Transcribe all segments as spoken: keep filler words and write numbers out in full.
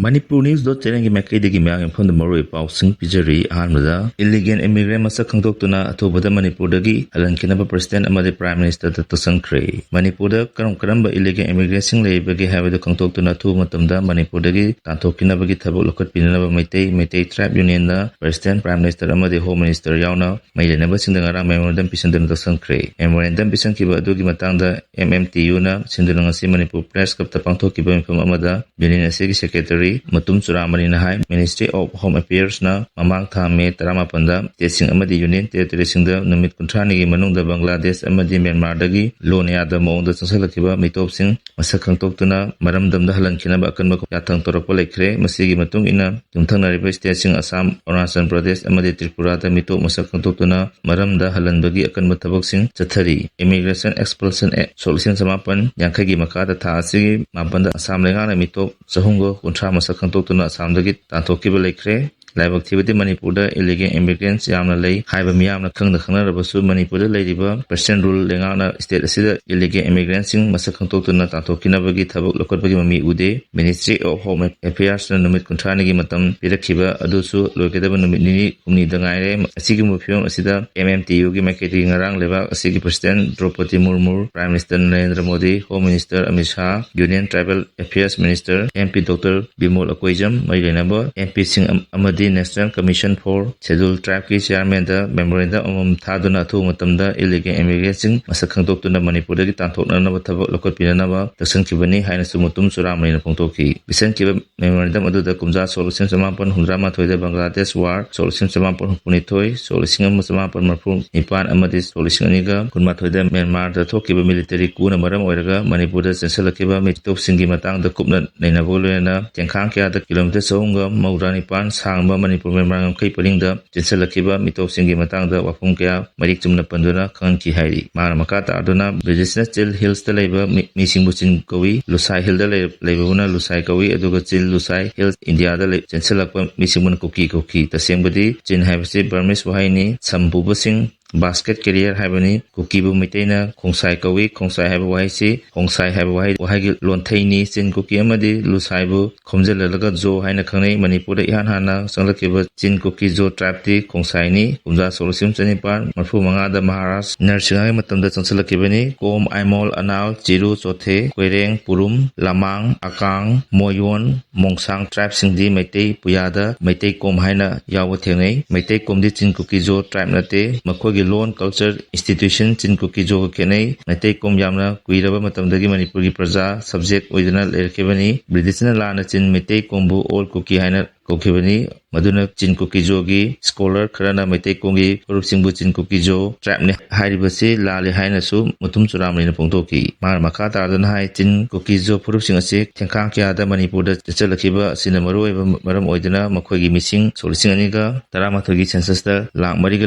Manipur News dot channelꯒꯤ ꯃꯥꯏꯀꯩꯗꯒꯤ ꯃꯌꯥꯝꯒꯤ ꯃꯐꯝꯗ ꯃꯔꯨꯑꯣꯏꯕ ꯄꯥꯎꯁꯤꯡ ꯄꯤꯖꯔꯤ꯫ ꯑꯍꯥꯟꯕꯗ, illegal immigrant ꯃꯁꯛ ꯈꯪꯗꯣꯛꯇꯨꯅ ꯑꯊꯨꯕꯗ ꯃꯅꯤꯄꯨꯔꯗꯒꯤ ꯍꯜꯍꯟꯈꯤꯅꯕ President ꯑꯃꯗꯤ Prime Ministerꯗ ꯇꯛꯁꯟꯈ꯭ꯔꯦ꯫ ꯃꯅꯤꯄꯨꯔꯗ ꯀꯔꯝ ꯀꯔꯝꯕ illegal immigrantꯁꯤꯡ ꯂꯩꯔꯤꯕꯒꯦ ꯍꯥꯏꯕꯗꯨ ꯈꯪꯗꯣꯛꯇꯨꯅ ꯑꯊꯨꯕ ꯃꯇꯝꯗ ꯃꯅꯤꯄꯨꯔꯗꯒꯤ ꯇꯥꯟꯊꯣꯛꯈꯤꯅꯕꯒꯤ ꯊꯕꯛ ꯂꯧꯈꯠꯄꯤꯅꯅꯕ Meitei, Meitei Tribe Unionꯅ President, Prime Minister ꯑꯃꯗꯤ Home Minister ꯌꯥꯎꯅ ꯃꯔꯤ ꯂꯩꯅꯕꯁꯤꯡꯗ ꯉꯔꯥꯡ memorandum ꯄꯤꯁꯤꯟꯗꯨꯅ ꯇꯛꯁꯟꯈ꯭ꯔꯦ꯫ Memorandum ꯄꯤꯁꯤꯟꯈꯤꯕ ꯑꯗꯨꯒꯤ ꯃꯇꯥꯡꯗ MMTUꯅ ꯁꯤꯟꯗꯨꯅ ꯉꯁꯤ ꯃꯅꯤꯄꯨꯔ Press Clubꯇ ꯄꯥꯡꯊꯣꯛꯈꯤꯕ ꯃꯤꯐꯝ ꯑꯃꯗ Union ꯑꯁꯤꯒꯤ Secretary Mutum ꯆꯨꯔꯥꯃꯅꯤꯅ high, Ministry of Home Affairsꯅ ꯃꯃꯥꯡ ꯊꯥ May ꯇꯔꯥꯃꯥꯄꯟꯗ stateꯁꯤꯡ ꯑꯃꯗꯤ Union Territoryꯁꯤꯡꯗ ꯅꯨꯃꯤꯠ ꯀꯨꯟꯊ꯭ꯔꯥꯅꯤꯒꯤ ꯃꯅꯨꯡꯗ ꯕꯪꯒ꯭ꯂꯥꯗꯦꯁ ꯑꯃꯗꯤ ꯃ꯭ꯌꯥꯟꯃꯥꯔꯗꯒꯤ ꯂꯣꯟꯅ ꯌꯥꯗꯕ ꯃꯑꯣꯡꯗ ꯆꯪꯁꯤꯜꯂꯛꯈꯤꯕ ꯃꯤꯇꯣꯞꯁꯤꯡ ꯃꯁꯛ ꯈꯪꯗꯣꯛꯇꯨꯅ ꯃꯔꯝꯗꯝꯗ ꯍꯜꯍꯟꯈꯤꯅꯕ ꯑꯀꯟꯕ ꯌꯥꯊꯪ ꯇꯧꯔꯛꯄ ꯂꯩꯈ꯭ꯔꯦ꯫ ꯃꯁꯤꯒꯤ ꯃꯇꯨꯡ ꯏꯟꯅ ꯌꯨꯝꯊꯪꯅꯔꯤꯕ stateꯁꯤꯡ ꯑꯁꯥꯝ, ꯑꯔꯨꯅꯥꯆꯜ ꯄ꯭ꯔꯗꯦꯁ ꯑꯃꯗꯤ ꯇ꯭ꯔꯤꯄꯨꯔꯥꯗ ꯃꯤꯇꯣꯞ ꯃꯁꯛ ꯈꯪꯗꯣꯛꯇꯨꯅ ꯃꯔꯝꯗ ꯍꯜꯍꯟꯕꯒꯤ ꯑꯀꯟꯕ ꯊꯕꯛꯁꯤꯡ ꯆꯠꯊꯔꯤ꯫ Immigration Expulsion Act ꯁꯣꯛ ꯂꯤꯁꯤꯡ ꯆꯃꯥꯄꯟ ꯌꯥꯡꯈꯩꯒꯤ ꯃꯈꯥꯗ ꯊꯥ ꯑꯁꯤꯒꯤ ꯃꯥꯄꯟꯗ ꯑꯁꯥꯝ ꯂꯩꯉꯥꯛꯅ ꯃꯤꯇꯣꯞ ꯆꯍꯨꯝꯒ ꯀꯨꯟꯊ꯭ꯔꯥ ꯃꯁꯛ ꯈꯪꯗꯣꯛꯇꯨꯅ ꯑꯁꯥꯝꯗꯒꯤ ꯇꯥꯟꯊꯣꯛꯈꯤꯕ ꯂꯩꯈ꯭ꯔꯦ꯫ ꯂꯥꯏꯕꯛ ꯊꯤꯕꯗꯤ ꯃꯅꯤꯄꯨꯔꯗ illegal immigrants ꯌꯥꯝꯅ ꯂꯩ ꯍꯥꯏꯕ ꯃꯤꯌꯥꯝꯅ ꯈꯪꯅ ꯈꯪꯅꯔꯕꯁꯨ, ꯃꯅꯤꯄꯨꯔꯗ ꯂꯩꯔꯤꯕ President Rule ꯂꯩꯉꯥꯛꯅ state ꯑꯁꯤꯗ illegal immigrantꯁꯤꯡ ꯃꯁꯛ ꯈꯪꯗꯣꯛꯇꯨꯅ ꯇꯥꯟꯊꯣꯛꯈꯤꯅꯕꯒꯤ ꯊꯕꯛ ꯂꯧꯈꯠꯄꯒꯤ ꯃꯃꯤ ꯎꯗꯦ꯫ Ministry of Home Affairsꯅ ꯅꯨꯃꯤꯠ ꯀꯨꯟꯊ꯭ꯔꯥꯅꯤꯒꯤ ꯃꯇꯝ ꯄꯤꯔꯛꯈꯤꯕ ꯑꯗꯨꯁꯨ ꯂꯣꯏꯒꯗꯕ ꯅꯨꯃꯤꯠ ꯅꯤꯅꯤ ꯍꯨꯝꯅꯤꯗ ꯉꯥꯏꯔꯦ꯫ ꯑꯁꯤꯒꯨꯝꯕ ꯐꯤꯕꯝ ꯑꯁꯤꯗ MMTUꯒꯤ ꯃꯥꯏꯀꯩꯗꯒꯤ ꯉꯔꯥꯡ ꯂꯩꯕꯥꯛ ꯑꯁꯤꯒꯤ President ꯗ꯭ꯔꯧꯄꯗꯤ ꯃꯨꯔꯃꯨ, Prime Minister Narendra Modi, Home Minister Amit Shah, Union Tribal Affairs Minister MP Doctor Bimol Akoijam, ꯃꯔꯤ ꯂꯩꯅꯕ MPꯁꯤꯡ ꯑꯃꯗꯤ National Commission for Scheduled Tribeꯀꯤ Chairmanꯗ memorandum ꯑꯃꯃꯝ ꯊꯥꯗꯨꯅ ꯑꯊꯨꯕ ꯃꯇꯝꯗ illegal immigrantꯁꯤꯡ ꯃꯁꯛ ꯈꯪꯗꯣꯛꯇꯨꯅ ꯃꯅꯤꯄꯨꯔꯗꯒꯤ ꯇꯥꯟꯊꯣꯛꯅꯅꯕ ꯊꯕꯛ ꯂꯧꯈꯠꯄꯤꯅꯅꯕ ꯇꯛꯁꯟꯈꯤꯕꯅꯤ ꯍꯥꯏꯅꯁꯨ ꯃꯨꯇꯨꯝ ꯆꯨꯔꯥꯃꯅꯤꯅ ꯐꯣꯡꯗꯣꯛꯈꯤ꯫ ꯄꯤꯁꯟꯈꯤꯕ memorandum ꯑꯗꯨꯗ ꯀꯨꯝꯖꯥ ꯁꯣꯛ ꯂꯤꯁꯤꯡ ꯆꯃꯥꯄꯟ ꯍꯨꯝꯗ꯭ꯔꯥ ꯃꯥꯊꯣꯏꯗ ꯕꯪꯒ꯭ꯂꯥꯗꯦꯁ war, ꯁꯣꯛ ꯂꯤꯁꯤꯡ ꯆꯃꯥꯄꯟ ꯍꯨꯝꯐꯨꯅꯤꯊꯣꯏ, ꯁꯣꯛ ꯂꯤꯁꯤꯡ ꯑꯃ ꯆꯃꯥꯄꯟ ꯃꯔꯤꯐꯨ ꯅꯤꯄꯥꯟ ꯑꯃꯗꯤ ꯁꯣꯛ ꯂꯤꯁꯤꯡ ꯑꯅꯤꯒ ꯀꯨꯟꯃꯥꯊꯣꯏꯗ ꯃ꯭ꯌꯥꯟꯃꯥꯔꯗ ꯊꯣꯛꯈꯤꯕ military coupꯅ ꯃꯔꯝ ꯑꯣꯏꯔꯒ ꯃꯅꯤꯄꯨꯔꯗ ꯆꯦꯟꯁꯤꯜꯂꯛꯈꯤꯕ ꯃꯤꯇꯣꯞꯁꯤꯡꯒꯤ ꯃꯇꯥꯡꯗ ꯀꯨꯞꯅ ꯅꯩꯅꯕꯒ ꯂꯣꯏꯅꯅ ꯇꯦꯡꯈꯥꯡ ꯀꯌꯥꯗ kilometre ꯆꯍꯨꯝꯒ ꯃꯧꯗ꯭ꯔꯥ ꯅꯤꯄꯥꯟ ꯁꯥꯡꯕ ꯃꯅꯤꯄꯨꯔ ꯃ꯭ꯌꯥꯟꯃꯥꯔ ꯉꯝꯈꯩ ꯄꯔꯤꯡꯗ ꯆꯦꯟꯁꯤꯜꯂꯛꯈꯤꯕ ꯃꯤꯇꯣꯞꯁꯤꯡꯒꯤ ꯃꯇꯥꯡꯗ ꯋꯥꯐꯝ ꯀꯌꯥ ꯃꯔꯤꯛ ꯆꯨꯝꯅ ꯄꯟꯗꯨꯅ ꯈꯪꯍꯟꯈꯤ ꯍꯥꯏꯔꯤ꯫ ꯃꯥꯅ ꯃꯈꯥ ꯇꯥꯗꯨꯅ, Buddhistꯅ ꯆꯤꯜ Hillsꯇ ꯂꯩꯕ ꯃꯤ-, ꯃꯤꯁꯤꯡꯕꯨ ꯆꯤꯟ ꯀꯧꯏ, ꯂꯨꯁꯥꯏ Hillꯗ ꯂꯩ-, ꯂꯩꯕꯕꯨꯅ ꯂꯨꯁꯥꯏ ꯀꯧꯏ, ꯑꯗꯨꯒ ꯆꯤꯜ ꯂꯨꯁꯥꯏ Hills Indiaꯗ ꯂꯩ-, ꯆꯦꯟꯁꯤꯜꯂꯛꯄ ꯃꯤꯁꯤꯡꯕꯨꯅ ꯀꯨꯀꯤ ꯀꯧꯈꯤ꯫ ꯇꯁꯦꯡꯕꯗꯤ ꯆꯤꯟ ꯍꯥꯏꯕꯁꯤ Burmese ꯋꯥꯍꯩꯅꯤ꯫ ꯁꯝ ꯄꯨꯕꯁꯤꯡ, basket carrier ꯍꯥꯏꯕꯅꯤ꯫ ꯀꯨꯀꯤꯕꯨ ꯃꯩꯇꯩꯅ ꯈꯣꯡꯁꯥꯏ ꯀꯧꯏ꯫ ꯈꯣꯡꯁꯥꯏ ꯍꯥꯏꯕ ꯋꯥꯍꯩꯁꯤ ꯈꯣꯡꯁꯥꯏ ꯍꯥꯏꯕ ꯋꯥꯍꯩ, ꯋꯥꯍꯩꯒꯤ ꯂꯣꯟꯊꯩꯅꯤ꯫ ꯆꯤꯟ ꯀꯨꯀꯤ ꯑꯃꯗꯤ ꯂꯨꯁꯥꯏꯕꯨ ꯈꯣꯝꯖꯤꯜꯂꯒ ꯖꯣ ꯍꯥꯏꯅ ꯈꯪꯅꯩ꯫ ꯃꯅꯤꯄꯨꯔꯗ ꯏꯍꯥꯟ ꯍꯥꯟꯅ ꯆꯪꯂꯛꯈꯤꯕ ꯆꯤꯟ ꯀꯨꯀꯤ ꯖꯣ tribeꯇꯤ ꯈꯣꯡꯁꯥꯏꯅꯤ꯫ ꯀꯨꯝꯖꯥ ꯁꯣꯛ ꯂꯤꯁꯤꯡ ꯆꯅꯤꯄꯥꯟ ꯃꯔꯤꯐꯨ ꯃꯉꯥꯗ ꯃꯍꯥꯔꯥꯖ ꯅꯔꯁꯤꯡꯍꯒꯤ ꯃꯇꯝꯗ ꯆꯪꯁꯤꯜꯂꯛꯈꯤꯕꯅꯤ꯫ ꯀꯣꯝ, ꯑꯥꯏꯃꯣꯜ, ꯑꯅꯥꯜ, ꯆꯤꯔꯨ, ꯆꯣꯊꯦ, ꯀꯣꯏꯔꯦꯡ, ꯄꯨꯔꯨꯝ, ꯂꯃꯥꯡ, ꯑꯀꯥꯡ, ꯃꯣꯌꯣꯟ, ꯃꯣꯡꯁꯥꯡ tribeꯁꯤꯡꯗꯤ ꯃꯩꯇꯩ ꯄꯨꯌꯥꯗ ꯃꯩꯇꯩ ꯀꯣꯝ ꯍꯥꯏꯅ ꯌꯥꯎꯕ ꯊꯦꯡꯅꯩ꯫ ꯃꯩꯇꯩ ꯀꯣꯝꯗꯤ ꯆꯤꯟ ꯀꯨꯀꯤ ꯖꯣ tribe ꯅꯠꯇꯦ꯫ ꯃꯈꯣꯏꯒꯤ ꯂꯣꯟ, culture, institution ꯆꯤꯟ ꯀꯨꯀꯤ ꯖꯣꯒ ꯈꯦꯠꯅꯩ꯫ ꯃꯩꯇꯩ ꯀꯣꯝ ꯌꯥꯝꯅ ꯀꯨꯏꯔꯕ ꯃꯇꯝꯗꯒꯤ ꯃꯅꯤꯄꯨꯔꯒꯤ ꯄ꯭ꯔꯖꯥ subject ꯑꯣꯏꯗꯨꯅ ꯂꯩꯔꯛꯈꯤꯕꯅꯤ꯫ ꯕ꯭ꯔꯤꯇꯤꯁꯅ ꯂꯥꯟꯅ ꯆꯤꯟ ꯃꯩꯇꯩ ꯀꯣꯝꯕꯨ ꯑꯣꯜ ꯀꯨꯀꯤ ꯍꯥꯏꯅ ꯀꯧꯈꯤꯕꯅꯤ꯫ ꯃꯗꯨꯅ ꯆꯤꯟ ꯀꯨꯀꯤ ꯖꯣꯒꯤ scholar ꯈꯔꯅ ꯃꯩꯇꯩ ꯀꯣꯝꯒꯤ ꯐꯨꯔꯨꯞꯁꯤꯡꯕꯨ ꯆꯤꯟ ꯀꯨꯀꯤ ꯖꯣ tribeꯅꯤ ꯍꯥꯏꯔꯤꯕꯁꯤ ꯂꯥꯜꯂꯤ ꯍꯥꯏꯅꯁꯨ ꯃꯨꯊꯨꯝ ꯆꯨꯔꯥꯃꯅꯤꯅ ꯐꯣꯡꯗꯣꯛꯈꯤ꯫ ꯃꯥꯅ ꯃꯈꯥ ꯇꯥꯗꯨꯅ ꯍꯥꯏ, ꯆꯤꯟ ꯀꯨꯀꯤ ꯖꯣ ꯐꯨꯔꯨꯞꯁꯤꯡ ꯑꯁꯤ ꯊꯦꯡꯈꯥꯡ ꯀꯌꯥꯗ ꯃꯅꯤꯄꯨꯔꯗ ꯆꯠꯆꯜꯂꯛꯈꯤꯕ ꯑꯁꯤꯅ ꯃꯔꯨꯑꯣꯏꯕ ꯃꯔꯝ ꯑꯣꯏꯗꯨꯅ ꯃꯈꯣꯏꯒꯤ ꯃꯤꯁꯤꯡ ꯁꯣꯛ ꯂꯤꯁꯤꯡ ꯑꯅꯤꯒ ꯇꯔꯥꯃꯥꯊꯣꯏꯒꯤ censusꯇ ꯂꯥꯈ ꯃꯔꯤꯒ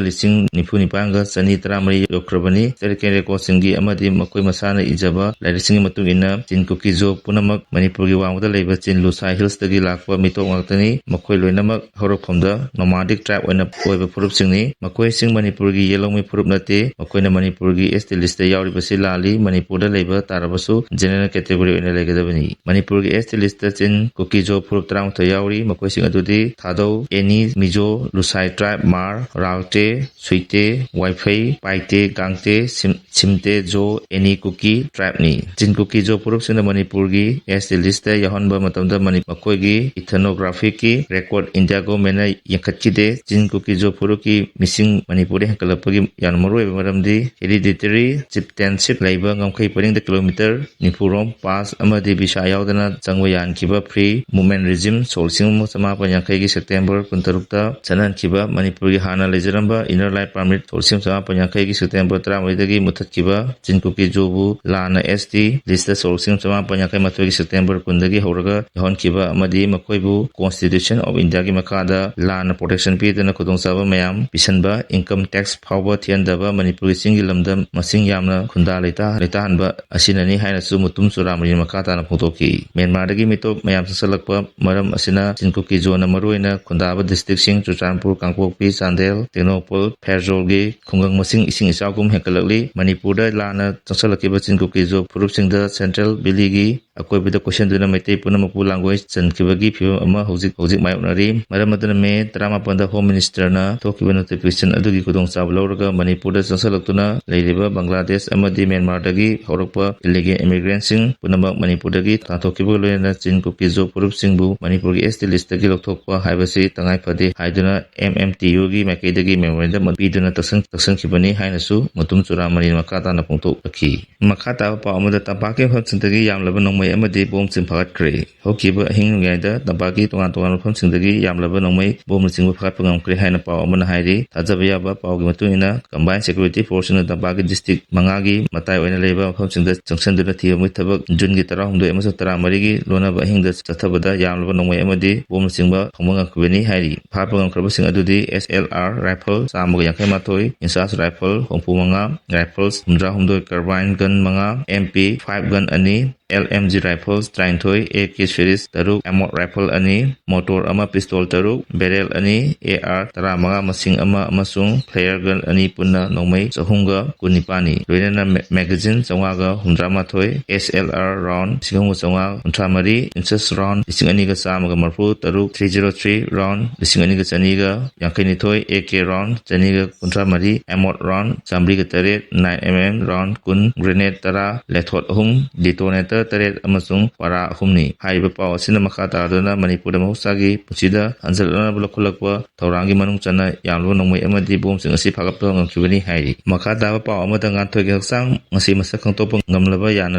ꯂꯤꯁꯤꯡ ꯅꯤꯐꯨ ꯅꯤꯄꯥꯟꯒ ꯆꯅꯤ ꯇꯔꯥꯃꯔꯤ ꯌꯧꯈ꯭ꯔꯕꯅꯤ꯫ Historical recordꯁꯤꯡꯒꯤ ꯑꯃꯗꯤ ꯃꯈꯣꯏ ꯃꯁꯥꯅ ꯏꯖꯕ ꯂꯥꯏꯔꯤꯛꯁꯤꯡꯒꯤ ꯃꯇꯨꯡ ꯏꯟꯅ ꯆꯤꯟ ꯀꯨꯀꯤ ꯖꯣ ꯄꯨꯝꯅꯃꯛ ꯃꯅꯤꯄꯨꯔꯒꯤ ꯋꯥꯡꯃꯗ ꯂꯩꯕ ꯆꯤꯟ ꯂꯨꯁꯥꯏ Hillsꯇꯒꯤ ꯂꯥꯛꯄ ꯃꯤꯇꯣꯞ ꯉꯥꯛꯇꯅꯤ꯫ ꯃꯈꯣꯏ ꯂꯣꯏꯅꯃꯛ ꯍꯧꯔꯛꯐꯝꯗ nomadic tribe ꯑꯣꯏꯅ ꯑꯣꯏꯕ ꯐꯨꯔꯨꯞꯁꯤꯡꯅꯤ꯫ ꯃꯈꯣꯏꯁꯤꯡ ꯃꯅꯤꯄꯨꯔꯒꯤ ꯌꯦꯜꯍꯧꯃꯤ ꯐꯨꯔꯨꯞ ꯅꯠꯇꯦ꯫ ꯃꯈꯣꯏꯅ ꯃꯅꯤꯄꯨꯔꯒꯤ ST listꯇ ꯌꯥꯎꯔꯤꯕꯁꯤ ꯂꯥꯜꯂꯤ꯫ ꯃꯅꯤꯄꯨꯔꯗ ꯂꯩꯕ ꯇꯥꯔꯕꯁꯨ general category ꯑꯣꯏꯅ ꯂꯩꯒꯗꯕꯅꯤ꯫ ꯃꯅꯤꯄꯨꯔꯒꯤ ST listꯇ ꯆꯤꯟ ꯀꯨꯀꯤ ꯖꯣ ꯐꯨꯔꯨꯞ ꯇꯔꯥꯃꯥꯊꯣꯏ ꯌꯥꯎꯔꯤ꯫ ꯃꯈꯣꯏꯁꯤꯡ ꯑꯗꯨꯗꯤ ꯊꯥꯗꯧ, ꯑꯦꯅꯤ, ꯃꯤꯖꯣ, ꯂꯨꯁꯥꯏ tribe, ꯃꯥꯔ, ꯔꯥꯎꯇꯦ, ꯁꯨꯏꯇꯦ, ꯋꯥꯏꯐꯩ, ꯄꯥꯏꯇꯦ, ꯒꯥꯡꯇꯦ, ꯁꯤꯝ-, ꯁꯤꯝꯇꯦ, ꯖꯣ, ꯑꯦꯅꯤ ꯀꯨꯀꯤ tribeꯅꯤ꯫ ꯆꯤꯟ ꯀꯨꯀꯤ ꯖꯣ ꯐꯨꯔꯨꯞꯁꯤꯡꯅ ꯃꯅꯤꯄꯨꯔꯒꯤ ST listꯇ ꯌꯥꯎꯍꯟꯕ ꯃꯇꯝꯗ ꯃꯅꯤ-, ꯃꯈꯣꯏꯒꯤ ethnographicꯀꯤ record India governmentꯅ ꯌꯦꯡꯈꯠꯈꯤꯗꯦ꯫ ꯆꯤꯟ ꯀꯨꯀꯤ ꯖꯣ ꯐꯨꯔꯨꯞꯀꯤ ꯃꯤꯁꯤꯡ ꯃꯅꯤꯄꯨꯔꯗ ꯍꯦꯟꯒꯠꯂꯛꯄꯒꯤ ꯌꯥꯝꯅ ꯃꯔꯨꯑꯣꯏꯕ ꯃꯔꯝꯗꯤ hereditary chieftainship ꯂꯩꯕ ꯉꯝꯈꯩ ꯄꯔꯤꯡꯗ kilometre ꯅꯤꯐꯨ ꯔꯣꯝ pass ꯑꯃꯗꯤ visa ꯌꯥꯎꯗꯅ ꯆꯪꯕ ꯌꯥꯍꯟꯈꯤꯕ free movement regime ꯁꯣꯛ ꯂꯤꯁꯤꯡ ꯑꯃ ꯆꯃꯥꯄꯟ ꯌꯥꯡꯈꯩꯒꯤ September ꯀꯨꯟꯇꯔꯨꯛꯇ ꯆꯠꯅꯍꯟꯈꯤꯕ꯫ ꯃꯅꯤꯄꯨꯔꯒꯤ ꯍꯥꯟꯅ ꯂꯩꯖꯔꯝꯕ inner line permit ꯁꯣꯛ ꯂꯤꯁꯤꯡ ꯑꯃ ꯆꯃꯥꯄꯟ ꯌꯥꯡꯈꯩꯒꯤ September ꯇꯔꯥꯃꯔꯤꯗꯒꯤ ꯃꯨꯠꯊꯠꯈꯤꯕ꯫ ꯆꯤꯟ ꯀꯨꯀꯤ ꯖꯣꯕꯨ ꯂꯥꯟꯅ ST listꯇ ꯁꯣꯛ ꯂꯤꯁꯤꯡ ꯑꯃ ꯆꯃꯥꯄꯟ ꯌꯥꯡꯈꯩ ꯃꯥꯊꯣꯏꯒꯤ September ꯀꯨꯟꯗꯒꯤ ꯍꯧꯔꯒ ꯌꯥꯎꯍꯟꯈꯤꯕ ꯑꯃꯗꯤ ꯃꯈꯣꯏꯕꯨ constitution Corporation of Indiaꯒꯤ ꯃꯈꯥꯗ ꯂꯥꯟꯅ protection ꯄꯤꯗꯨꯅ ꯈꯨꯗꯣꯡꯆꯥꯕ ꯃꯌꯥꯝ ꯄꯤꯁꯟꯕ, income tax ꯐꯥꯎꯕ ꯊꯤꯍꯟꯗꯕ ꯃꯅꯤꯄꯨꯔꯒꯤ ꯆꯤꯡꯒꯤ ꯂꯝꯗꯝ ꯃꯁꯤꯡ ꯌꯥꯝꯅ ꯈꯨꯟꯗꯥ ꯂꯩꯇꯥ-, ꯂꯩꯇꯥꯍꯟꯕ ꯑꯁꯤꯅꯅꯤ ꯍꯥꯏꯅꯁꯨ ꯃꯨꯇꯨꯝ ꯆꯨꯔꯥꯃꯅꯤꯅ ꯃꯈꯥ ꯇꯥꯅ ꯐꯣꯡꯗꯣꯛꯈꯤ꯫ ꯃ꯭ꯌꯥꯟꯃꯥꯔꯗꯒꯤ ꯃꯤꯇꯣꯞ ꯃꯌꯥꯝ ꯆꯪꯁꯤꯜꯂꯛꯄ ꯃꯔꯝ ꯑꯁꯤꯅ ꯆꯤꯟꯀꯨꯀꯤ ꯖꯣꯟꯅ ꯃꯔꯨꯑꯣꯏꯅ ꯈꯨꯟꯗꯥꯕ districtꯁꯤꯡ ꯆꯨꯔꯆꯥꯟꯄꯨꯔ, ꯀꯥꯡꯄꯣꯛꯄꯤ, ꯆꯥꯟꯗꯦꯜ, ꯇꯦꯡꯅꯧꯄꯜ, ꯐꯦꯔꯖꯣꯜꯒꯤ ꯈꯨꯡꯒꯪ ꯃꯁꯤꯡ ꯏꯁꯤꯡ ꯏꯆꯥꯎꯒꯨꯝ ꯍꯦꯟꯒꯠꯂꯛꯂꯤ꯫ ꯃꯅꯤꯄꯨꯔꯗ ꯂꯥꯟꯅ ꯆꯪꯁꯤꯜꯂꯛꯈꯤꯕ ꯆꯤꯟꯀꯨꯀꯤ ꯖꯣ ꯐꯨꯔꯨꯞꯁꯤꯡꯗ Central Valleyꯒꯤ ꯑꯀꯣꯏꯕꯗ ꯀꯣꯏꯁꯤꯟꯗꯨꯅ ꯃꯩꯇꯩ ꯄꯨꯝꯅꯃꯛꯄꯨ ꯂꯥꯡꯒꯣꯏ ꯆꯟꯈꯤꯕꯒꯤ ꯐꯤꯕꯝ ꯑꯃ ꯍꯧꯖꯤꯛ ꯍꯧꯖꯤꯛ ꯃꯥꯌꯣꯛꯅꯔꯤ꯫ ꯃꯔꯝ ꯑꯗꯨꯅ ꯃꯦ ꯇꯔꯥꯃꯥꯄꯟꯗ Home Ministerꯅ ꯊꯣꯛꯈꯤꯕ notification ꯑꯗꯨꯒꯤ ꯈꯨꯗꯣꯡꯆꯥꯕ ꯂꯧꯔꯒ ꯃꯅꯤꯄꯨꯔꯗ ꯆꯪꯁꯤꯜꯂꯛꯇꯨꯅ ꯂꯩꯔꯤꯕ ꯕꯪꯒ꯭ꯂꯥꯗꯦꯁ ꯑꯃꯗꯤ ꯃ꯭ꯌꯥꯟꯃꯥꯔꯗꯒꯤ ꯍꯧꯔꯛꯄ illegal immigrantꯁꯤꯡ ꯄꯨꯝꯅꯃꯛ ꯃꯅꯤꯄꯨꯔꯗꯒꯤ ꯇꯥꯟꯊꯣꯛꯈꯤꯕꯒ ꯂꯣꯏꯅꯅ ꯆꯤꯟ ꯀꯨꯀꯤ ꯖꯣ ꯐꯨꯔꯨꯞꯁꯤꯡꯕꯨ ꯃꯅꯤꯄꯨꯔꯒꯤ S T listꯇꯒꯤ ꯂꯧꯊꯣꯛꯄ ꯍꯥꯏꯕꯁꯤ ꯇꯉꯥꯏ ꯐꯗꯦ ꯍꯥꯏꯗꯨꯅ M M T Uꯒꯤ ꯃꯥꯏꯀꯩꯗꯒꯤ memorandum ꯑꯃ ꯄꯤꯗꯨꯅ ꯇꯛꯁꯟ-, ꯇꯛꯁꯟꯈꯤꯕꯅꯤ ꯍꯥꯏꯅꯁꯨ ꯃꯨꯇꯨꯝ ꯆꯨꯔꯥꯃꯅꯤꯅ ꯃꯈꯥ ꯇꯥꯅ ꯐꯣꯡꯗꯣꯛꯂꯛꯈꯤ꯫ ꯃꯈꯥ ꯇꯥꯕ ꯄꯥꯎ ꯑꯃꯗ, ꯇꯝꯄꯥꯛꯀꯤ ꯃꯐꯝꯁꯤꯡꯗꯒꯤ ꯌꯥꯝꯂꯕ ꯅꯣꯡꯃꯩ ꯑꯃꯗꯤ ꯕꯣꯝꯁꯤꯡ ꯐꯥꯒꯠꯈ꯭ꯔꯦ꯫ ꯍꯧꯈꯤꯕ ꯑꯍꯤꯡ ꯅꯣꯡꯌꯥꯏꯗ ꯇꯝꯄꯥꯛꯀꯤ ꯇꯣꯉꯥꯟ ꯇꯣꯉꯥꯟꯕ ꯃꯐꯝꯁꯤꯡꯗꯒꯤ ꯌꯥꯝꯂꯕ ꯅꯣꯡꯃꯩ ꯕꯣꯝꯅꯆꯤꯡꯕ ꯐꯥꯒꯠꯄ ꯉꯝꯈ꯭ꯔꯦ ꯍꯥꯏꯅ ꯄꯥꯎ ꯑꯃꯅ ꯍꯥꯏꯔꯤ꯫ ꯊꯥꯖꯕ ꯌꯥꯕ ꯄꯥꯎꯒꯤ ꯃꯇꯨꯡ ꯏꯟꯅ, Combined Security Forceꯅ ꯇꯝꯄꯥꯛꯀꯤ district ꯃꯉꯥꯒꯤ ꯃꯇꯥꯏ ꯑꯣꯏꯅ ꯂꯩꯕ ꯃꯐꯝꯁꯤꯡꯗ ꯆꯪꯁꯤꯟꯗꯨꯅ ꯊꯤꯕꯒꯤ ꯊꯕꯛ Juneꯒꯤ ꯇꯔꯥꯍꯨꯝꯗꯣꯏ ꯑꯃꯁꯨꯡ ꯇꯔꯥꯃꯔꯤꯒꯤ ꯂꯣꯟꯅꯕ ꯑꯍꯤꯡꯗ ꯆꯠꯊꯕꯗ ꯌꯥꯝꯂꯕ ꯅꯣꯡꯃꯩ ꯑꯃꯗꯤ ꯕꯣꯝꯅꯆꯤꯡꯕ ꯐꯪꯕ ꯉꯝꯈꯤꯕꯅꯤ ꯍꯥꯏꯔꯤ꯫ ꯐꯥꯕ ꯉꯝꯈ꯭ꯔꯕꯁꯤꯡ ꯑꯗꯨꯗꯤ S L R rifle ꯆꯥꯝꯃꯒ ꯌꯥꯡꯈꯩ ꯃꯥꯊꯣꯏ, INSAS rifle ꯍꯨꯝꯐꯨ ꯃꯉꯥ, rifles ꯍꯨꯝꯗ꯭ꯔꯥ ꯍꯨꯝꯗꯣꯏ, carbine gun ꯃꯉꯥ, M P five gun ꯑꯅꯤ, L M G rifles ꯇꯔꯥꯅꯤꯊꯣꯏ, A K series ꯇꯔꯨꯛ, ammo rifle ꯑꯅꯤ, motor ꯑꯃ, pistol ꯇꯔꯨꯛ, barrel ꯑꯅꯤ, A R ꯇꯔꯥꯃꯉꯥ ꯃꯁꯤꯡ ꯑꯃ ꯑꯃꯁꯨꯡ flare gun ꯑꯅꯤ ꯄꯨꯟꯅ ꯅꯣꯡꯃꯩ ꯆꯍꯨꯝꯒ ꯀꯨꯟꯅꯤꯄꯥꯟꯅꯤ꯫ ꯂꯣꯏꯅꯅ ma-, magazine ꯆꯥꯝꯃꯉꯥꯒ ꯍꯨꯝꯗ꯭ꯔꯥꯃꯥꯊꯣꯏ, S L R round ꯂꯤꯁꯤꯡ ꯑꯍꯨꯝꯒ ꯆꯥꯝꯃꯉꯥ ꯀꯨꯟꯊ꯭ꯔꯥ ꯃꯔꯤ, INSAS round ꯂꯤꯁꯤꯡ ꯑꯅꯤꯒ ꯆꯥꯝꯃꯒ ꯃꯔꯤꯐꯨ ꯇꯔꯨꯛ, three zero three round ꯂꯤꯁꯤꯡ ꯑꯅꯤꯒ ꯆꯅꯤꯒ ꯌꯥꯡꯈꯩ ꯅꯤꯊꯣꯏ, A K round ꯆꯅꯤꯒ ꯀꯨꯟꯊ꯭ꯔꯥ ꯃꯔꯤ, ammo round ꯆꯥꯃꯔꯤꯒ ꯇꯔꯦꯠ, nine M M round ꯀꯨꯟ, grenade ꯇꯔꯥ, ꯂꯦꯊꯣꯠ ꯑꯍꯨꯝ, detonator ꯇꯔꯦꯠ ꯑꯃꯁꯨꯡ ꯄꯥꯔꯥ ꯑꯍꯨꯝꯅꯤ꯫ ꯍꯥꯏꯔꯤꯕ ꯄꯥꯎ ꯑꯁꯤꯅ ꯃꯈꯥ ꯇꯥꯗꯨꯅ ꯃꯅꯤꯄꯨꯔꯗ ꯃꯍꯧꯁꯥꯒꯤ ꯄꯨꯟꯁꯤꯗ ꯍꯟꯖꯤꯜꯂꯛꯅꯕ ꯂꯧꯈꯠꯂꯛꯄ ꯊꯧꯔꯥꯡꯒꯤ ꯃꯅꯨꯡ ꯆꯟꯅ ꯌꯥꯝꯂꯕ ꯅꯣꯡꯃꯩ ꯑꯃꯗꯤ ꯕꯣꯝꯁꯤꯡ ꯑꯁꯤ ꯐꯥꯒꯠꯄ ꯉꯝꯈꯤꯕꯅꯤ ꯍꯥꯏꯔꯤ꯫ ꯃꯈꯥ ꯇꯥꯕ ꯄꯥꯎ ꯑꯃꯗ, ꯉꯥꯟꯊꯣꯏꯒꯤ ꯍꯛꯆꯥꯡ ꯉꯁꯤ ꯃꯁꯛ ꯈꯪꯗꯣꯛꯄ ꯉꯝꯂꯕ ꯌꯥꯅ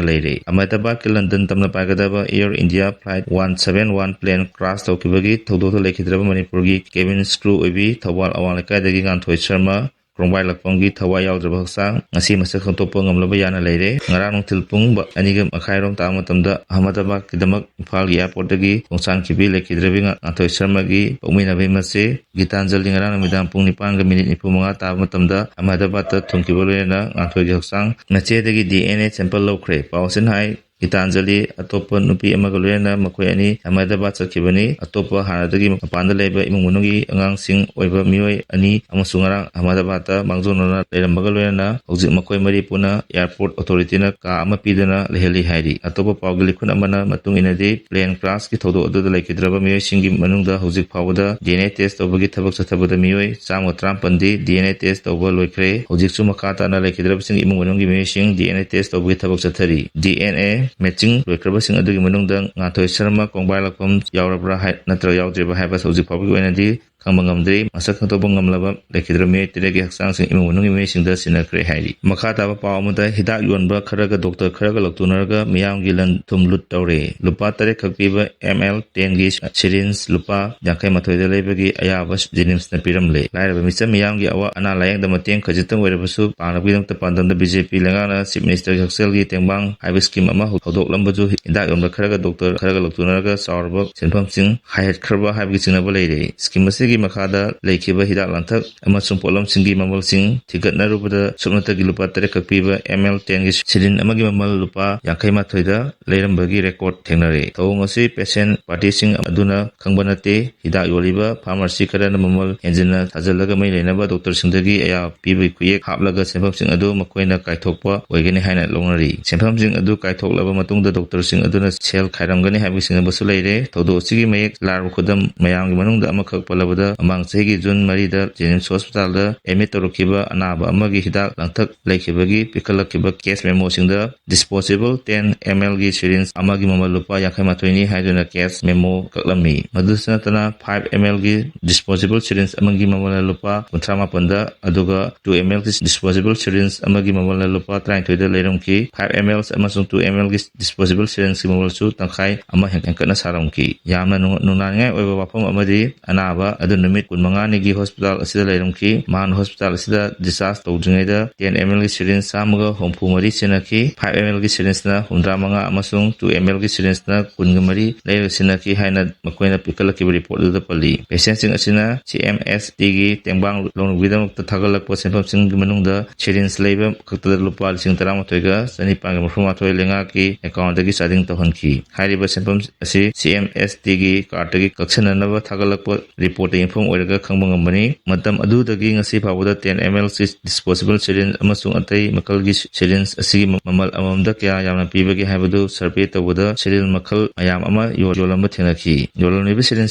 ꯂꯩꯔꯦ꯫ ꯑꯍꯃꯗꯥꯕꯥꯗꯀꯤ ꯂꯟꯗꯟ ꯇꯝꯅ ꯄꯥꯏꯒꯗꯕ Air India flight one seven one plane crash ꯇꯧꯈꯤꯕꯒꯤ ꯊꯧꯗꯣꯛꯇ ꯂꯩꯈꯤꯗ꯭ꯔꯕ ꯃꯅꯤꯄꯨꯔꯒꯤ cabin crew ꯑꯣꯏꯕꯤ ꯊꯧꯕꯥꯜ ꯑꯋꯥꯡ ꯂꯩꯀꯥꯏꯗꯒꯤ ꯉꯥꯟꯊꯣꯏ ꯁꯔꯃ ꯀꯣꯡꯕꯥꯏ ꯂꯥꯛꯐꯝꯒꯤ ꯊꯋꯥꯏ ꯌꯥꯎꯗ꯭ꯔꯕ ꯍꯛꯆꯥꯡ ꯉꯁꯤ ꯃꯁꯛ ꯈꯪꯗꯣꯛꯄ ꯉꯝꯂꯕ ꯌꯥꯅ ꯂꯩꯔꯦ꯫ ꯉꯔꯥꯡ ꯅꯨꯡꯊꯤꯜ ꯄꯨꯡ ꯑꯅꯤꯒ ꯃꯈꯥꯏꯔꯣꯝ ꯇꯥꯕ ꯃꯇꯝꯗ ꯑꯍꯃꯗꯥꯕꯥꯗꯀꯤꯗꯃꯛ ꯏꯝꯐꯥꯜꯒꯤ ꯑꯦꯌꯥꯔꯄꯣꯔꯠꯇꯒꯤ ꯈꯣꯡꯁꯥꯟꯈꯤꯕꯤ ꯂꯩꯈꯤꯗ꯭ꯔꯕꯤ ꯉꯥ-, ꯉꯥꯟꯊꯣꯏ ꯁꯔꯃꯒꯤ ꯄꯣꯛꯃꯤꯟꯅꯕꯤ ꯃꯆꯦ ꯒꯤꯇꯥꯟꯖꯂꯤ ꯉꯔꯥꯡ ꯅꯨꯃꯤꯗꯥꯡ ꯄꯨꯡ ꯅꯤꯄꯥꯟꯒ ꯃꯤꯅꯤꯠ ꯅꯤꯐꯨ ꯃꯉꯥ ꯇꯥꯕ ꯃꯇꯝꯗ ꯑꯍꯃꯗꯥꯕꯥꯗꯇ ꯊꯨꯡꯈꯤꯕ ꯂꯣꯏꯅꯅ ꯉꯥꯟꯊꯣꯏꯒꯤ ꯍꯛꯆꯥꯡ ꯃꯆꯦꯗꯒꯤ ꯗꯤ ꯑꯦꯟ ꯑꯦ ꯁꯦꯝꯄꯜ ꯂꯧꯈ꯭ꯔꯦ꯫ ꯄꯥꯎꯁꯤꯅ ꯍꯥꯏ, ꯒꯤꯇꯥꯟꯖꯂꯤ ꯑꯇꯣꯞꯄ ꯅꯨꯄꯤ ꯑꯃꯒ ꯂꯣꯏꯅꯅ ꯃꯈꯣꯏ ꯑꯅꯤ ꯑꯍꯃꯗꯥꯕꯥꯗ ꯆꯠꯈꯤꯕꯅꯤ꯫ ꯑꯇꯣꯞꯄ ꯍꯥꯟꯅꯗꯒꯤ ꯃꯄꯥꯟꯗ ꯂꯩꯕ ꯏꯃꯨꯡ ꯃꯅꯨꯡꯒꯤ ꯑꯉꯥꯡꯁꯤꯡ ꯑꯣꯏꯕ ꯃꯤꯑꯣꯏ ꯑꯅꯤ ꯑꯃꯁꯨ ꯉꯔꯥꯡ ꯑꯍꯃꯗꯥꯕꯥꯗꯇ ꯃꯥꯡꯖꯧꯅꯅ ꯂꯩꯔꯝꯕꯒ ꯂꯣꯏꯅꯅ ꯍꯧꯖꯤꯛ ꯃꯈꯣꯏ ꯃꯔꯤ ꯄꯨꯟꯅ ꯑꯦꯌꯥꯔꯄꯣꯔꯠ ꯑꯣꯊꯣꯔꯤꯇꯤꯅ ꯀꯥ ꯑꯃ ꯄꯤꯗꯨꯅ ꯂꯩꯍꯜꯂꯤ ꯍꯥꯏꯔꯤ꯫ ꯑꯇꯣꯞꯄ ꯄꯥꯎꯒꯤ ꯂꯤꯈꯨꯟ ꯑꯃꯅ ꯃꯇꯨꯡ ꯏꯟꯅꯗꯤ, ꯄ꯭ꯂꯦꯟ ꯀ꯭ꯔꯥꯁꯀꯤ ꯊꯧꯗꯣꯛ ꯑꯗꯨꯗ ꯂꯩꯈꯤꯗ꯭ꯔꯕ ꯃꯤꯑꯣꯏꯁꯤꯡꯒꯤ ꯃꯅꯨꯡꯗ ꯍꯧꯖꯤꯛ ꯐꯥꯎꯕꯗ ꯗꯤ ꯑꯦꯟ ꯑꯦ ꯇꯦꯁ ꯇꯧꯕꯒꯤ ꯊꯕꯛ ꯆꯠꯊꯕꯗ ꯃꯤꯑꯣꯏ ꯆꯥꯝꯃꯒ ꯇꯔꯥꯃꯥꯄꯟꯗꯤ ꯗꯤ ꯑꯦꯟ ꯑꯦ ꯇꯦꯁ ꯇꯧꯕ ꯂꯣꯏꯈ꯭ꯔꯦ꯫ ꯍꯧꯖꯤꯛꯁꯨ ꯃꯈꯥ ꯇꯥꯅ ꯂꯩꯈꯤꯗ꯭ꯔꯕꯁꯤꯡꯒꯤ ꯏꯃꯨꯡ ꯃꯅꯨꯡꯒꯤ ꯃꯤꯑꯣꯏꯁꯤꯡ ꯗꯤ ꯑꯦꯟ ꯑꯦ ꯇꯦꯁ ꯇꯧꯕꯒꯤ ꯊꯕꯛ ꯆꯠꯊꯔꯤ꯫ ꯗꯤ ꯑꯦꯟ ꯑꯦ ꯃꯦꯆꯤꯡ ꯂꯣꯏꯈ꯭ꯔꯕꯁꯤꯡ ꯑꯗꯨꯒꯤ ꯃꯅꯨꯡꯗ ꯉꯥꯟꯊꯣꯏ ꯁꯔꯃ ꯀꯣꯡꯕꯥꯏ ꯂꯥꯛꯐꯝ ꯌꯥꯎꯔꯕ꯭ꯔꯥ ꯍꯥꯏ-, ꯅꯠꯇ꯭ꯔꯒ ꯌꯥꯎꯗ꯭ꯔꯤꯕ꯭ꯔꯥ ꯍꯥꯏꯕ ꯍꯧꯖꯤꯛ ꯐꯥꯎꯕꯒꯤ ꯑꯣꯏꯅꯗꯤ ꯈꯪꯕ ꯉꯝꯗ꯭ꯔꯤ꯫ ꯃꯁꯛ ꯈꯪꯗꯣꯛꯄ ꯉꯝꯂꯕ ꯂꯩꯈꯤꯗ꯭ꯔꯕ ꯃꯤꯑꯣꯏ ꯇꯔꯦꯠꯀꯤ ꯍꯛꯆꯥꯡꯁꯤꯡ ꯏꯃꯨꯡ ꯃꯅꯨꯡꯒꯤ ꯃꯤꯑꯣꯏꯁꯤꯡꯗ ꯁꯤꯟꯅꯈ꯭ꯔꯦ ꯍꯥꯏꯔꯤ꯫ ꯃꯈꯥ ꯇꯥꯕ ꯄꯥꯎ ꯑꯃꯗ, ꯍꯤꯗꯥꯛ ꯌꯣꯟꯕ ꯈꯔꯒ ꯗꯣꯛꯇꯔ ꯈꯔꯒ ꯂꯧꯊꯣꯛꯅꯔꯒ ꯃꯤꯌꯥꯝꯒꯤ ꯂꯟ ꯊꯨꯝ ꯂꯨꯠ ꯇꯧꯔꯦ꯫ ꯂꯨꯄꯥ ꯇꯔꯦꯠ ꯈꯛ ꯄꯤꯕ ꯑꯦꯝ ꯑꯦꯜ ꯇꯦꯟꯒꯤ ꯁꯤꯔꯤꯟꯖ ꯂꯨꯄꯥ ꯌꯥꯡꯈꯩ ꯃꯥꯊꯣꯏꯗ ꯂꯩꯕꯒꯤ ꯑꯌꯥꯕ ꯖꯦꯅꯤꯝꯁꯅ ꯄꯤꯔꯝꯂꯦ꯫ ꯂꯥꯏꯔꯕ ꯃꯤꯆꯝ ꯃꯤꯌꯥꯝꯒꯤ ꯑꯋꯥ ꯑꯅꯥ ꯂꯥꯌꯦꯡꯗ ꯃꯇꯦꯡ ꯈꯖꯤꯛꯇꯪ ꯑꯣꯏꯔꯕꯁꯨ ꯄꯥꯡꯅꯕꯒꯤꯗꯃꯛꯇ ꯄꯥꯟꯗꯝꯗ ꯕꯤ ꯖꯦ ꯄꯤ ꯂꯩꯉꯥꯛꯅ ꯆꯤꯐ ꯃꯤꯅꯤꯁꯇꯔꯒꯤ ꯍꯛꯁꯦꯜꯒꯤ ꯇꯦꯡꯕꯥꯡ ꯍꯥꯏꯕ ꯁ꯭ꯀꯤꯝ ꯑꯃ ꯍꯧꯗꯣꯛꯂꯝꯕꯁꯨ ꯍꯤꯗꯥꯛ ꯌꯣꯟꯕ ꯈꯔꯒ ꯗꯣꯛꯇꯔ ꯈꯔꯒ ꯂꯧꯊꯣꯛꯅꯔꯒ ꯆꯥꯎꯔꯕ ꯁꯦꯟꯐꯝꯁꯤꯡ ꯍꯥꯏꯍꯠꯈ꯭ꯔꯕ ꯍꯥꯏꯕꯒꯤ ꯆꯤꯡꯅꯕ ꯂꯩꯔꯦ꯫ ꯁ꯭ꯀꯤꯝ ꯑꯁꯤꯒꯤ ꯃꯈꯥꯗ ꯂꯩꯈꯤꯕ ꯍꯤꯗꯥꯛ ꯂꯥꯡꯊꯛ ꯑꯃꯁꯨꯡ ꯄꯣꯠꯂꯝꯁꯤꯡꯒꯤ ꯃꯃꯜꯁꯤꯡ ꯊꯤꯒꯠꯅꯔꯨꯕꯗ ꯁꯨꯞꯅꯇꯒꯤ ꯂꯨꯄꯥ ꯇꯔꯦꯠ ꯈꯛ ꯄꯤꯕ ꯑꯦꯝ ꯑꯦꯜ ꯇꯦꯟꯒꯤ ꯁꯤꯔꯤꯟ ꯑꯃꯒꯤ ꯃꯃꯜ ꯂꯨꯄꯥ ꯌꯥꯡꯈꯩ ꯃꯥꯊꯣꯏꯗ ꯂꯩꯔꯝꯕꯒꯤ ꯔꯦꯀꯣꯔꯗ ꯊꯦꯡꯅꯔꯦ꯫ ꯊꯧꯑꯣꯡ ꯑꯁꯤ ꯄꯦꯁꯦꯟ ꯄꯥꯔꯇꯤꯁꯤꯡ ꯑꯗꯨꯅ ꯈꯪꯕ ꯅꯠꯇꯦ꯫ ꯍꯤꯗꯥꯛ ꯌꯣꯜꯂꯤꯕ ꯐꯥꯔꯃꯥꯁꯤ ꯈꯔꯅ ꯃꯃꯜ ꯍꯦꯟꯖꯤꯟꯅ ꯊꯥꯖꯤꯜꯂꯒ ꯃꯩ ꯂꯩꯅꯕ ꯗꯣꯛꯇꯔꯁꯤꯡꯗꯒꯤ ꯑꯌꯥꯕ ꯄꯤꯕꯒꯤ ꯈꯨꯌꯦꯛ ꯍꯥꯞꯂꯒ ꯁꯦꯟꯐꯝꯁꯤꯡ ꯑꯗꯨ ꯃꯈꯣꯏꯅ ꯀꯥꯏꯊꯣꯛꯄ ꯑꯣꯏꯒꯅꯤ ꯍꯥꯏꯅ ꯂꯧꯅꯔꯤ꯫ ꯁꯦꯟꯐꯝꯁꯤꯡ ꯑꯗꯨ ꯀꯥꯏꯊꯣꯛꯂꯕ ꯃꯇꯨꯡꯗ ꯗꯣꯛꯇꯔꯁꯤꯡ ꯑꯗꯨꯅ ꯁꯦꯜ ꯈꯥꯏꯔꯝꯒꯅꯤ ꯍꯥꯏꯕꯒꯤ ꯆꯤꯡꯅꯕꯁꯨ ꯂꯩꯔꯦ꯫ ꯊꯧꯗꯣꯛ ꯑꯁꯤꯒꯤ ꯃꯌꯦꯛ ꯂꯥꯔꯕ ꯈꯨꯗꯝ ꯃꯌꯥꯝꯒꯤ ꯃꯅꯨꯡꯗ ꯑꯃꯈꯛ ꯄꯜꯂꯕꯗ, ꯃꯃꯥꯡ ꯆꯍꯤꯒꯤ ꯖꯨꯟ ꯃꯔꯤꯗ ꯖꯦꯅꯤꯝꯁ ꯍꯣꯁꯄꯤꯇꯥꯜꯗ ꯑꯦꯗꯃꯤꯠ ꯇꯧꯔꯛꯈꯤꯕ ꯑꯅꯥꯕ ꯑꯃꯒꯤ ꯍꯤꯗꯥꯛ ꯂꯥꯡꯊꯛ ꯂꯩꯈꯤꯕꯒꯤ ꯄꯤꯈꯠꯂꯛꯈꯤꯕ ꯀꯦꯁ ꯃꯦꯃꯣꯁꯤꯡꯗ ꯗꯤꯁꯄꯣꯖꯦꯕꯜ ꯇꯦꯟ ꯑꯦꯝ ꯑꯦꯜꯒꯤ ꯁꯤꯔꯤꯟꯖ ꯑꯃꯒꯤ ꯃꯃꯜ ꯂꯨꯄꯥ ꯌꯥꯡꯈꯩ ꯃꯥꯊꯣꯏꯅꯤ ꯍꯥꯏꯗꯨꯅ ꯀꯦꯁ ꯃꯦꯃꯣ ꯀꯛꯂꯝꯃꯤ꯫ ꯃꯗꯨꯁꯨ ꯅꯠꯇꯅ, ꯐꯥꯏꯚ ꯑꯦꯝ ꯑꯦꯜꯒꯤ ꯗꯤꯁꯄꯣꯖꯦꯕꯜ ꯁꯤꯔꯤꯟꯖ ꯑꯃꯒꯤ ꯃꯃꯜꯅ ꯂꯨꯄꯥ ꯀꯨꯟꯊ꯭ꯔꯥ ꯃꯥꯄꯟꯗ, ꯑꯗꯨꯒ ꯇꯨ ꯑꯦꯝ ꯑꯦꯜꯒꯤ ꯗꯤꯁꯄꯣꯖꯦꯕꯜ ꯁꯤꯔꯤꯟꯖ ꯑꯃꯒꯤ ꯃꯃꯜꯅ ꯂꯨꯄꯥ ꯇꯔꯥꯅꯤꯊꯣꯏꯗ ꯂꯩꯔꯝꯈꯤ꯫ ꯐꯥꯏꯚ ꯑꯦꯝ ꯑꯦꯜ ꯑꯃꯁꯨꯡ ꯇꯨ ꯑꯦꯝ ꯑꯦꯜꯒꯤ ꯗꯤꯁꯄꯣꯖꯦꯕꯜ ꯁꯤꯔꯤꯟꯖꯀꯤ ꯃꯃꯜꯁꯨ ꯇꯪꯈꯥꯏ ꯑꯃ ꯍꯦꯟ-, ꯍꯦꯟꯀꯠꯅ ꯁꯥꯔꯝꯈꯤ꯫ ꯌꯥꯝꯅ ꯅꯨꯡ-, ꯅꯨꯡꯅꯥꯡꯅꯤꯡꯉꯥꯏ ꯑꯣꯏꯕ ꯋꯥꯐꯝ ꯑꯃꯗꯤ, ꯑꯅꯥꯕ ꯑꯗꯨ ꯅꯨꯃꯤꯠ ꯀꯨꯟꯃꯉꯥꯅꯤꯒꯤ ꯍꯣꯁꯄꯤꯇꯥꯜ ꯑꯁꯤꯗ ꯂꯩꯔꯝꯈꯤ꯫ ꯃꯍꯥꯛꯅ ꯍꯣꯁꯄꯤꯇꯥꯜ ꯑꯁꯤꯗ discharge ꯇꯧꯗ꯭ꯔꯤꯉꯩꯗ ten ml ꯒꯤ syringe ꯆꯥꯝꯃꯒ ꯍꯨꯝꯐꯨ ꯃꯔꯤ ꯁꯤꯖꯤꯟꯅꯈꯤ꯫ Five ml ꯒꯤ syringe ꯅ ꯍꯨꯝꯗ꯭ꯔꯥ ꯃꯉꯥ ꯑꯃꯁꯨꯡ two ml ꯒꯤ syringe ꯅ ꯀꯨꯟꯒ ꯃꯔꯤ ꯂꯩꯔꯒ ꯁꯤꯖꯤꯟꯅꯈꯤ ꯍꯥꯏꯅ ꯃꯈꯣꯏꯅ ꯄꯤꯈꯠꯂꯛꯈꯤꯕ report ꯑꯗꯨꯗ ꯄꯜꯂꯤ꯫ Patient ꯁꯤꯡ ꯑꯁꯤꯅ C M S T ꯒꯤ ꯇꯦꯡꯕꯥꯡ ꯂꯧꯅꯕꯒꯤꯗꯃꯛꯇ ꯊꯥꯒꯠꯂꯛꯄ ꯁꯦꯟꯐꯝꯁꯤꯡꯒꯤ ꯃꯅꯨꯡꯗ syringe ꯂꯩꯕ ꯈꯛꯇꯗ ꯂꯨꯄꯥ ꯂꯤꯁꯤꯡ ꯇꯔꯥꯃꯥꯊꯣꯏꯒ ꯆꯅꯤꯄꯥꯟꯒ ꯃꯔꯤꯐꯨ ꯃꯥꯊꯣꯏ ꯂꯩꯉꯥꯛꯀꯤ account ꯇꯒꯤ charging ꯇꯧꯍꯟꯈꯤ꯫ ꯍꯥꯏꯔꯤꯕ ꯁꯦꯟꯐꯝ ꯑꯁꯤ C M S T ꯒꯤ card ꯇꯒꯤ ꯀꯛꯁꯤꯟꯅꯅꯕ ꯊꯥꯒꯠꯂꯛꯄ report ꯇ ꯌꯨꯝꯐꯝ ꯑꯣꯏꯔꯒ ꯈꯪꯕ ꯉꯝꯕꯅꯤ꯫ ꯃꯇꯝ ꯑꯗꯨꯗꯒꯤ ꯉꯁꯤ ꯐꯥꯎꯕꯗ ten ml ꯒꯤ disposable syringe ꯑꯃꯁꯨꯡ ꯑꯇꯩ ꯃꯈꯜꯒꯤ syringe ꯑꯁꯤꯒꯤ ꯃꯃꯜ ꯑꯃꯃꯝꯗ ꯀꯌꯥ ꯌꯥꯝꯅ ꯄꯤꯕꯒꯦ ꯍꯥꯏꯕꯗꯨ survey ꯇꯧꯕꯗ syringe ꯃꯈꯜ ꯃꯌꯥꯝ ꯑꯃ ꯌꯣ-, ꯌꯣꯜꯂꯝꯕ ꯊꯦꯡꯅꯈꯤ꯫ ꯌꯣꯜꯂꯝꯂꯤꯕ syringe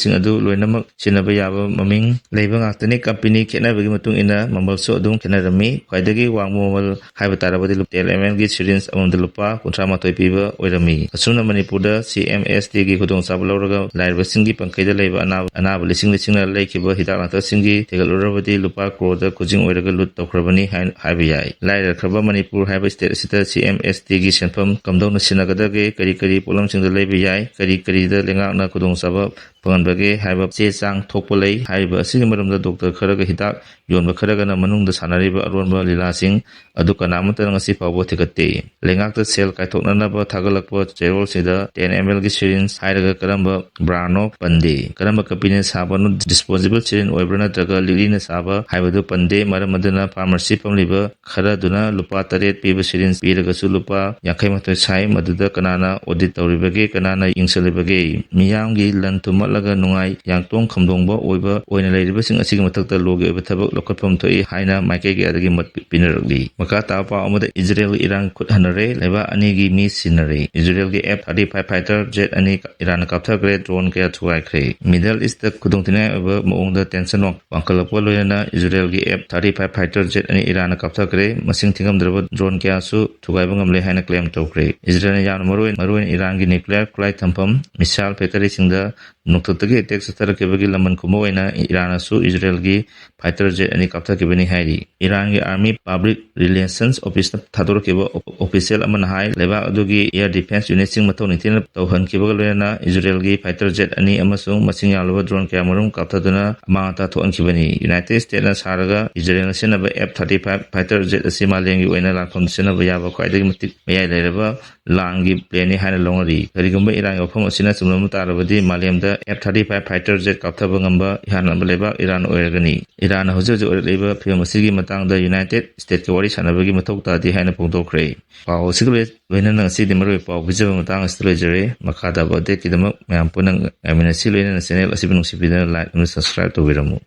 ꯁꯤꯡ ꯑꯗꯨ ꯂꯣꯏꯅꯃꯛ ꯁꯤꯖꯤꯟꯅꯕ ꯌꯥꯕ ꯃꯃꯤꯡ ꯂꯩꯕ ꯉꯥꯛꯇꯅꯤ꯫ Company ꯈꯦꯠꯅꯕꯒꯤ ꯃꯇꯨꯡ ꯏꯟꯅ ꯃꯃꯜꯁꯨ ꯑꯗꯨꯝ ꯈꯦꯠꯅꯔꯝꯃꯤ꯫ ꯈ꯭ꯋꯥꯏꯗꯒꯤ ꯋꯥꯡꯕ ꯃꯃꯜ ꯍꯥꯏꯕ ꯇꯥꯔꯕꯗꯤ ꯂꯨ-, ten ml ꯒꯤ syringe ꯑꯃꯃꯝꯗ ꯂꯨꯄꯥ ꯀꯨꯟꯊ꯭ꯔꯥ ꯃꯥꯊꯣꯏ ꯄꯤꯕ ꯑꯣꯏꯔꯝꯃꯤ꯫ ꯑꯁꯨꯝꯅ ꯃꯅꯤꯄꯨꯔꯗ C M S T ꯒꯤ ꯈꯨꯗꯣꯡꯆꯥꯕ ꯂꯧꯔꯒ ꯂꯥꯏꯔꯕꯁꯤꯡꯒꯤ ꯄꯪꯈꯩꯗ ꯂꯩꯕ ꯑꯅꯥꯕ, ꯑꯅꯥꯕ ꯂꯤꯁꯤꯡ ꯂꯤꯁꯤꯡꯅ ꯂꯩꯈꯤꯕ ꯍꯤꯗꯥꯛ ꯂꯥꯡꯊꯛꯁꯤꯡꯒꯤ ꯊꯤꯒꯠꯂꯨꯔꯕꯗꯤ ꯂꯨꯄꯥ ꯀ꯭ꯔꯣꯔꯗ ꯈꯨꯖꯤꯡ ꯑꯣꯏꯔꯒ ꯂꯨꯠ ꯇꯧꯈ꯭ꯔꯕꯅꯤ ꯍꯥꯏ-, ꯍꯥꯏꯕ ꯌꯥꯏ꯫ ꯂꯥꯏꯔꯈ꯭ꯔꯕ ꯃꯅꯤꯄꯨꯔ ꯍꯥꯏꯕ state ꯑꯁꯤꯗ C M S T ꯒꯤ ꯁꯦꯟꯐꯝ ꯀꯝꯗꯧꯅ ꯁꯤꯖꯤꯟꯅꯒꯗꯒꯦ, ꯀꯔꯤ ꯀꯔꯤ ꯄꯣꯠꯂꯝꯁꯤꯡꯗ ꯂꯩꯕ ꯌꯥꯏ, ꯀꯔꯤ ꯀꯔꯤꯗ ꯂꯩꯉꯥꯛꯅ ꯈꯨꯗꯣꯡꯆꯥꯕ ꯐꯪꯍꯟꯕꯒꯦ ꯍꯥꯏꯕ ꯆꯦ ꯆꯥꯡ ꯊꯣꯛꯄ ꯂꯩ꯫ ꯍꯥꯏꯔꯤꯕ ꯑꯁꯤꯒꯤ ꯃꯔꯝꯗ doctor ꯈꯔꯒ ꯍꯤꯗꯥꯛ ꯌꯣꯟꯕ ꯈꯔꯒꯅ ꯃꯅꯨꯡꯗ ꯁꯥꯟꯅꯔꯤꯕ ꯑꯔꯣꯟꯕ ꯂꯤꯂꯥꯁꯤꯡ ꯑꯗꯨ ꯀꯅꯥꯃꯠꯇꯅ ꯉꯁꯤ ꯐꯥꯎꯕ ꯊꯤꯒꯠꯇꯦ꯫ ꯂꯩꯉꯥꯛꯇ ꯁꯦꯜ ꯀꯥꯏꯊꯣꯛꯅꯅꯕ ꯊꯥꯒꯠꯂꯛꯄ ꯆꯦꯔꯣꯜꯁꯤꯡꯗ ten ml ꯒꯤ syringe ꯍꯥꯏꯔꯒ ꯀꯔꯝꯕ brand ꯅꯣ ꯄꯟꯗꯦ꯫ ꯀꯔꯝꯕ company ꯅ ꯁꯥꯕꯅꯣ? Disposable syringe ꯑꯣꯏꯕ꯭ꯔꯥ ꯅꯠꯇ꯭ꯔꯒ ꯂꯤꯛꯂꯤꯅ ꯁꯥꯕ ꯍꯥꯏꯕꯗꯨ ꯄꯟꯗꯦ꯫ ꯃꯔꯝ ꯑꯗꯨꯅ pharmacy ꯐꯝꯂꯤꯕ ꯈꯔꯗꯨꯅ ꯂꯨꯄꯥ ꯇꯔꯦꯠ ꯄꯤꯕ syringe ꯄꯤꯔꯒꯁꯨ ꯂꯨꯄꯥ ꯌꯥꯡꯈꯩ ꯃꯥꯊꯣꯏ ꯁꯥꯏ꯫ ꯃꯗꯨꯗ ꯀꯅꯥꯅ audit ꯇꯧꯔꯤꯕꯒꯦ, ꯀꯅꯥꯅ ꯌꯦꯡꯁꯤꯜꯂꯤꯕꯒꯦ? ꯃꯤꯌꯥꯝꯒꯤ ꯂꯟ ꯊꯨꯝꯍꯠꯂꯒ ꯅꯨꯡꯉꯥꯏ ꯌꯥꯡꯇꯣꯡ ꯈꯝꯗꯣꯡꯕ ꯑꯣꯏꯕ ꯑꯣꯏꯅ ꯂꯩꯔꯤꯕꯁꯤꯡ ꯑꯁꯤꯒꯤ ꯃꯊꯛꯇ ꯂꯣꯒꯤ ꯑꯣꯏꯕ ꯊꯕꯛ ꯂꯧꯈꯠꯐꯝ ꯊꯣꯛꯏ ꯍꯥꯏꯅ ꯃꯥꯏꯀꯩ ꯀꯌꯥꯗꯒꯤ ꯃꯣꯠ ꯄꯤ-, ꯄꯤꯅꯔꯛꯂꯤ꯫ ꯃꯈꯥ ꯇꯥꯕ ꯄꯥꯎ ꯑꯃꯗ, ꯏꯖꯔꯦꯜ ꯏꯔꯥꯟ ꯈꯨꯠ ꯍꯟꯅꯔꯦ, ꯂꯩꯕꯥꯛ ꯑꯅꯤꯒꯤ ꯃꯤ ꯁꯤꯅꯔꯦ꯫ ꯏꯖꯔꯦꯜꯒꯤ F thirty five fighter jet ꯑꯅꯤ ꯏꯔꯥꯟꯅ ꯀꯥꯞꯊꯈ꯭ꯔꯦ, drone ꯀꯌꯥ ꯊꯨꯒꯥꯏꯈ꯭ꯔꯦ꯫ Middle East ꯇ ꯈꯨꯗꯣꯡꯊꯤꯅꯤꯡꯉꯥꯏ ꯑꯣꯏꯕ ꯃꯑꯣꯡꯗ tension ꯋꯥꯡ-, ꯋꯥꯡꯈꯠꯂꯛꯄ ꯂꯣꯏꯅꯅ ꯏꯖꯔꯦꯜꯒꯤ F thirty five fighter jet ꯑꯅꯤ ꯏꯔꯥꯟꯅ ꯀꯥꯞꯊꯈ꯭ꯔꯦ꯫ ꯃꯁꯤꯡ ꯊꯤꯉꯝꯗ꯭ꯔꯕ drone ꯀꯌꯥꯁꯨ ꯊꯨꯒꯥꯏꯕ ꯉꯝꯂꯦ ꯍꯥꯏꯅ claim ꯇꯧꯈ꯭ꯔꯦ꯫ ꯏꯖꯔꯦꯜꯅ ꯌꯥꯝꯅ ꯃꯔꯨꯑꯣꯏ-, ꯃꯔꯨꯑꯣꯏꯅ ꯏꯔꯥꯟꯒꯤ nuclear ꯈꯨꯠꯂꯥꯏ ꯊꯝꯐꯝ, missile factory ꯁꯤꯡꯗ ꯅꯣꯡꯊꯛꯇꯒꯤ attack ꯆꯠꯊꯔꯛꯈꯤꯕꯒꯤ ꯂꯃꯟ ꯈꯨꯝꯕ ꯑꯣꯏꯅ ꯏꯔꯥꯟꯅꯁꯨ ꯏꯖꯔꯦꯜꯒꯤ fighter jet ꯑꯅꯤ ꯀꯥꯞꯊꯈꯤꯕꯅꯤ ꯍꯥꯏꯔꯤ꯫ ꯏꯔꯥꯟꯒꯤ army public relations office ꯅ ꯊꯥꯗꯣꯔꯛꯈꯤꯕ ꯑꯣ-, official ꯑꯃꯅ ꯍꯥꯏ, ꯂꯩꯕꯥꯛ ꯑꯗꯨꯒꯤ air defense unit ꯁꯤꯡ ꯃꯊꯧ ꯅꯤꯡꯊꯤꯅ ꯇꯧꯍꯟꯈꯤꯕꯒ ꯂꯣꯏꯅꯅ ꯏꯖꯔꯦꯜꯒꯤ fighter jet ꯑꯅꯤ ꯑꯃꯁꯨꯡ ꯃꯁꯤꯡ ꯌꯥꯝꯂꯕ drone ꯀꯌꯥꯃꯔꯨꯝ ꯀꯥꯞꯊ-, ꯑꯗꯨꯅ ꯑꯃꯥꯡ ꯑꯇꯥ ꯊꯣꯛꯍꯟꯈꯤꯕꯅꯤ꯫ ꯌꯨꯅꯥꯏꯇꯦꯗ ꯁ꯭ꯇꯦꯠꯅ ꯁꯥꯔꯒ ꯏꯖꯔꯦꯜꯅ ꯁꯤꯖꯤꯟꯅꯕ F thirty five fighter Z ꯑꯁꯤ ꯃꯥꯂꯦꯝꯒꯤ ꯑꯣꯏꯅ ꯂꯥꯟꯐꯝ ꯁꯤꯖꯤꯟꯅꯕ ꯌꯥꯕ ꯈ꯭ꯋꯥꯏꯗꯒꯤ ꯃꯇꯤꯛ ꯃꯌꯥꯏ ꯂꯩꯔꯕ ꯂꯥꯟꯒꯤ ꯄ꯭ꯂꯦꯟꯅꯤ ꯍꯥꯏꯅ ꯂꯧꯅꯔꯤ꯫ ꯀꯔꯤꯒꯨꯝꯕ ꯏꯔꯥꯟꯒꯤ ꯋꯥꯐꯝ ꯑꯁꯤꯅ ꯆꯨꯝꯂꯝꯕ ꯇꯥꯔꯕꯗꯤ, ꯃꯥꯂꯦꯝꯗ F thirty five fighter jet ꯀꯥꯞꯊꯕ ꯉꯝꯕ ꯏꯍꯥꯟ ꯍꯥꯟꯕ ꯂꯩꯕꯥꯛ ꯏꯔꯥꯟ ꯑꯣꯏꯔꯒꯅꯤ꯫ ꯏꯔꯥꯟꯅ ꯍꯧꯖꯤꯛ ꯍꯧꯖꯤꯛ ꯑꯣꯏꯔꯛꯂꯤꯕ ꯐꯤꯕꯝ ꯑꯁꯤꯒꯤ ꯃꯇꯥꯡꯗ ꯌꯨꯅꯥꯏꯇꯦꯗ ꯁ꯭ꯇꯦꯠꯀ ꯋꯥꯔꯤ ꯁꯥꯟꯅꯕꯒꯤ ꯃꯊꯧ ꯇꯥꯗꯦ ꯍꯥꯏꯅ ꯐꯣꯡꯗꯣꯛꯈ꯭ꯔꯦ꯫ ꯄꯥꯎ ꯑꯁꯤꯒ ꯂꯣꯏ-, ꯂꯣꯏꯅꯅ ꯉꯁꯤꯗꯤ ꯃꯔꯨꯑꯣꯏꯕ ꯄꯥꯎ ꯄꯤꯖꯕ ꯃꯇꯥꯡ ꯑꯁꯤꯗ ꯂꯣꯏꯖꯔꯦ꯫ ꯃꯈꯥ ꯇꯥꯕ ꯑꯞꯗꯦꯠꯀꯤꯗꯃꯛ ꯃꯌꯥꯝ ꯄꯨꯟꯅ ꯉꯥꯏꯃꯤꯟꯅꯁꯤ꯫ ꯂꯣꯏꯅꯅ ꯆꯦꯅꯦꯜ ꯑꯁꯤꯕꯨ ꯅꯨꯡꯁꯤꯕꯤꯗꯨꯅ ꯂꯥꯏꯛ ꯑꯃꯁꯨꯡ ꯁꯕꯁꯀ꯭ꯔꯥꯏꯕ ꯇꯧꯕꯤꯔꯝꯃꯨ꯫